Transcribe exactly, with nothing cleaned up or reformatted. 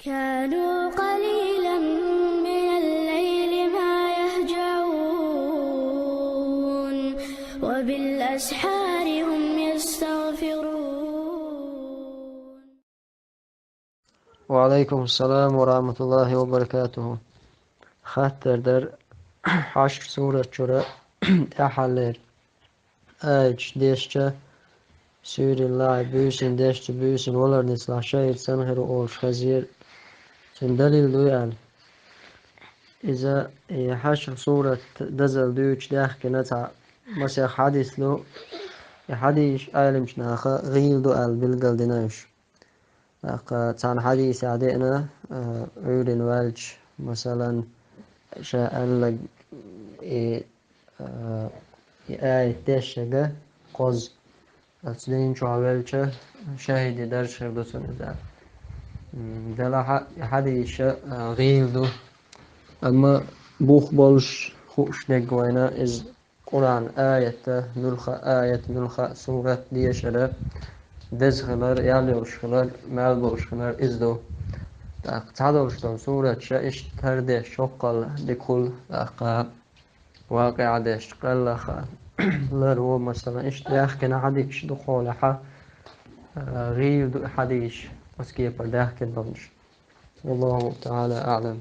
كانوا قليلا من الليل ما يهجعون وبالأسحار هم يستغفرون. وعليكم السلام ورحمة الله وبركاته. Хаттар дар Хьашр сурат чура тӀаьххьаллера аяташ дешча, суьйриллахь буьйсанна дешча буьйсанна валар нислахь шахӀид санна хир ву олуш хезира, цуьнан далил дуй аьлла. Иза и Хьашр сурат дазалла дуьйцуш даьхкина цхьа масех хьадис ду, и хьадисаш Ӏеламчу наха гӀийла ду аьлла билгалдина уьш. ТӀаккха цхьана хьадисехь деана, а, Ӏуьйрина ваьлча, масалан, ша аьлларг и, а, и аят дешшага кхозза, оцу дийна чохь велча, шахӀиде дарж хир ду цунна иза. М, делахь а, и хьадисаш, а, гӀийла ду. Амма бух болуш хууш дерг вайна иза Къуръан аятта, муьлхха аят, муьлхха сурат дешара деза хилар, ял йолуш хилар, мел болуш хилар иза ду. ТӀаккха цхьадолуш долу сураташ иштта тардеш чоккхал дика хуьлу, тӀаккха вакъиӀа деш къеллаха лар ву, масалан, иштта даьхкина хьадисаш дукхахьолахьа, а, гӀийла ду хьадисаш оцу кепара даьхкина долуш. والله تعالى أعلم.